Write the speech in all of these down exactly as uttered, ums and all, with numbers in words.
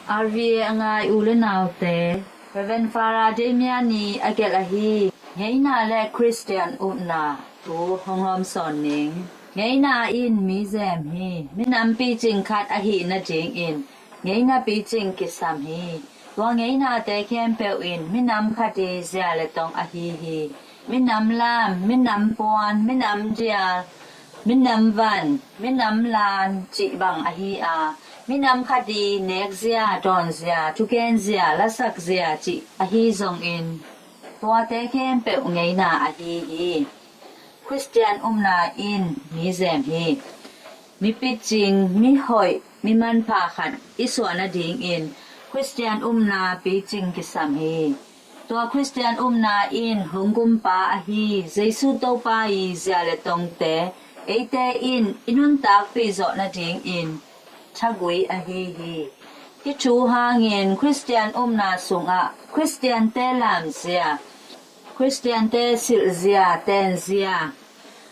R V A a ngai u le naute, Reverend Father Damian i a gelh ahi ngeina le Khristian upna thu hong hawmsawn ning. Ngeina in mi zem hi. Minam picing khat ahih nadingin ngeina picing kisam hi. Tua ngeinate khempeuh in minam khat i zia le tong ahi hi. Minam lam, minam puan, minam dial, minam van, minam lan cih bang ahi a, minam khat i nekzia, dawnzia, thukenzia, lasakzia cih ahi zongin tuate khempeuh ngeina ahi hi. Khristian upna in mi zem hi. Mi picing, mi hoih, mi manpha khat i suah nadingin Khristian upna picing kisam hi. Tua Khristian upna in hong gumpa ahi Jesu Topa i zia le tongte eite in i nuntakpih zawh nadingin thagui ahi hi. Hih thu hangin Khristian upna sungah Khristiante lamzia, Khristiante silhzia, tenzia,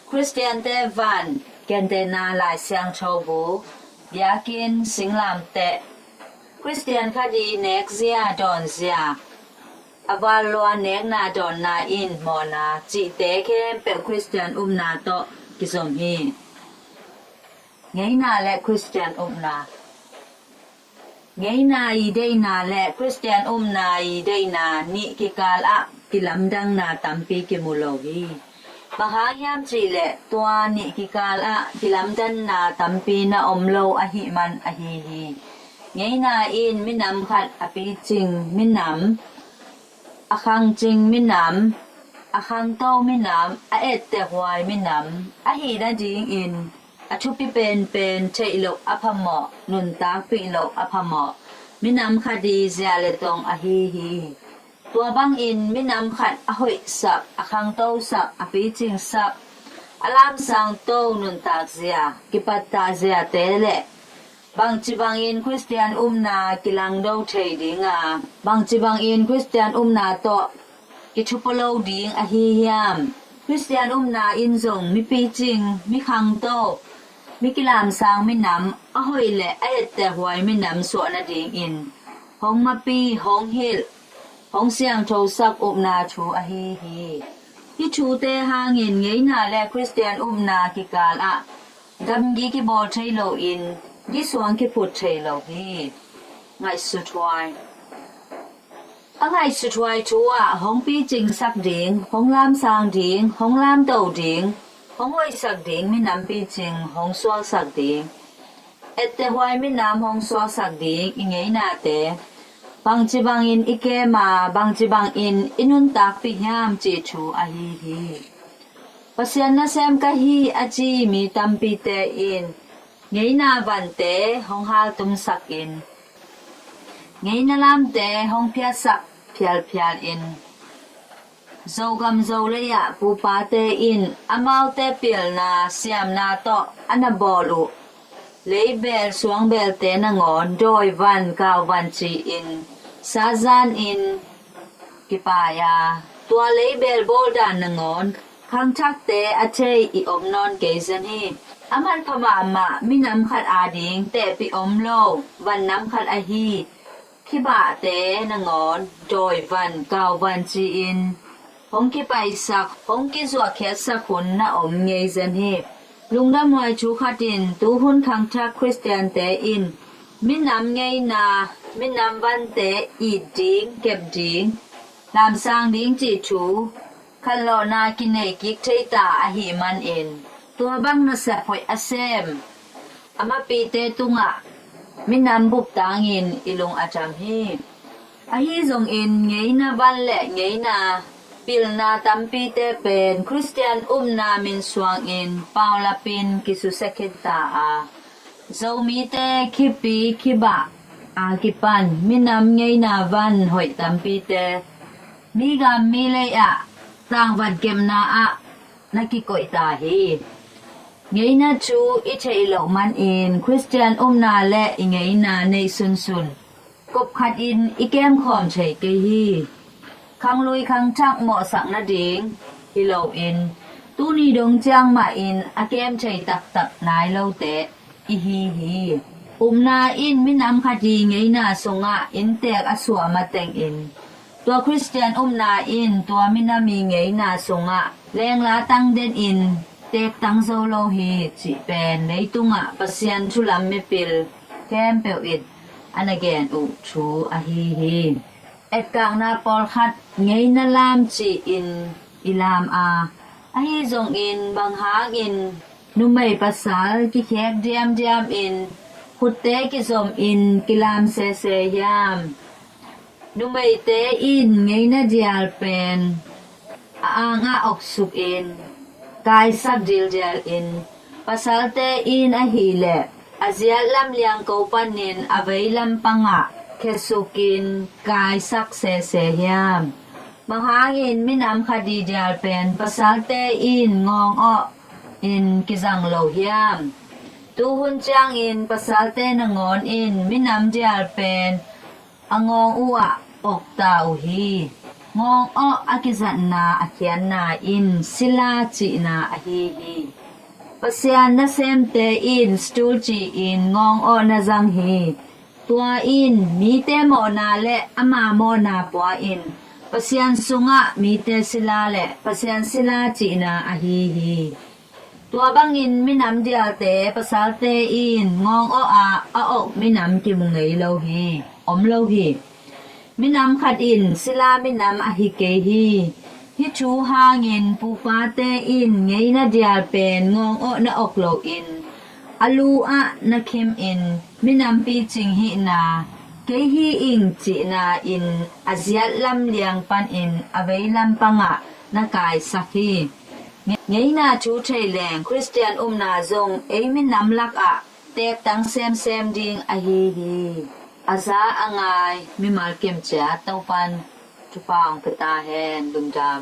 Khristiante van, gentehna Lai Siangtho bu, biakinn, singlamteh, Khristian khat i nekzia, dawnzia, a val lua nekna dawnna in mawhna cihte khempeuh Khristian upna tawh kizom hi. Ngeina le Khristian upna. Ngeina i deihna le Khristian upna i deihna nih kikal ah kilamdanna tampi kimu lo hi. Bang hang hiam cih leh tua nih kikal ah kilamdanna tampi na om lo ahih man ahi hi. Ngeina in minam khat a picing minam, a khangcing minam, a khangto minam, a ettehuai minam ahih nadingin a thupi penpen theih loh a phamawh, nuntakpih loh a phamawh minam khat i zia le tong ahi hi. Tua bangin minam khat a hoihsak, a khangtosak, a picingsak, a lamsangto nuntakzia, kipattahziate le bangci bangin Khristian upna kilangdo thei ding a, bangci bangin Khristian upna tawh kithupalo ding ahi hiam? Khristian upna in zong mi picing, mi khangto, mi kilamsang minam, a hoih le a ettehuai minam suah nadingin hong mapi, hong hilh, hong siangthosak upna thu ahi hi. Hih thute hangin ngeina le Khristian upna kikal ah gamgi kibawl thei loin gisuang kiphut thei lo hi. Ngaihsuthuai. A ngaihsuthuai thu ah hong picingsak ding, hong lamsang ding, hong lamto ding, hong hoihsak ding minam picing hong suaksak ding, ettehuai minam hong suaksak ding i ngeinate bangci bangin i kem a, bangci bangin i nuntakpih hiam cih thu ahi hi. Pasian nasem ka hi a ci mi tampite in ngeina vante hong haltumsakin, ngeina lamte hong phiatsak phialphialin, Zogam Zolei ah pupate in amaute pilna siamna tawh a na bawl uh leibel suangbelte nangawn dawivan kauvan ci-in sazanin kipai a, tua leibel bawldan nangawn khangthakte a thei i om nawn kei zen hi. A manpha mahmah minam khat ading tehpih om lo vannam khat ahi khibahte nangawn dawivan kauvan ci-in hong kipaisak, hong kizuahkhiatsak hun na om ngei zen hi. Lungdamhuai thu khat in tuhun khangthak Khristiante in minam ngeina, minam vante it ding, kep ding, lamsang ding cih thu khanlawhna kinei kik thei ta ahih manin tua bang nasep hoih a sem a mapite tungah minam bup tangin i lung a dam hi. Ahi zongin ngeina van le ngeina pilna tampite pen Khristian upna min suangin paulapin kisusia khin ta a, Zomite khipi khibah a kipan minam ngeina van hoih tampite migam milei ah tangvan kepna ah na kikoih ta hi. Ngeina thu i theih loh manin Khristian upna le i ngeina neih sunsun kop khatin i kemkhawm thei kei hi. Khanglui khangthak mawhsak nading hi loin tuni dong ciang mahin a kem thei taktak nai lote i hi hi. Upna in minam khat i ngeina sungah inntek a suah matengin tua Khristian upna in tua minam i ngeina sungah lengla tangdenin teektang zo lo hi cih pen leitungah Pasian thu lam mipil khempeuh in a na gen uh thu ahi hi. Etkakna pawlkhat ngeina lam ci-in i lam a, ahi zongin bang hangin numei pasal kikhek diamdiamin khutte kizomin kilam sese hiam? Numeite in ngeina dial pen a angah oksukin kaisak dildialin, pasalte in ahileh a ziat lam liangko panin a veilam pangah khesukin kaisak sese hiam? Bang hangin minam khat i dial pen pasalte in ngawng awh in kizang lo hiam? Tuhun ciangin pasalte nangawn in minam dial pen a ngawng uh ah okta uh hi. Ngawng awh a kizatna a khiatna in sila cihna ahi hi. Pasian nasemte in stool ci-in ngawng awh na zang hi. Tua in mite mawhna le ama mawhna pua-in Pasian sungah mite sila le Pasian sila cihna ahi hi. Tua bangin minam dialte pasalte in ngawng awh a a ok minam kimu ngei lo hi, om lo hi. Minam khat in sila minam ahi kei hi. Hih thu hangin pupate in ngeina dial pen ngawng awh na ok loin a lu ah na khimin minam picing hihna, kei hi ing cihna in a ziat lam liang panin a veilam pangah na kaisak hi. Ngeina thu thei leng Khristian upna zong ei minam lakah teektang semsem ding ahi hi. A za a ngai mimal kimciat Topan thupha hong pia ta hen. Lungdam.